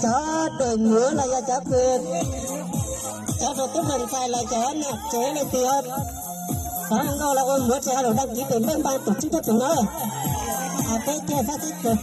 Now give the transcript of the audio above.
Cov daim muam los yog cov kws, cov rau tub rau ntxhais los cov niam tsev leej twg thov nkauj los ua muam ces ho lus dag kiv tus npej npaj tus tsib rau tus no, peb thiaj sab tib tug.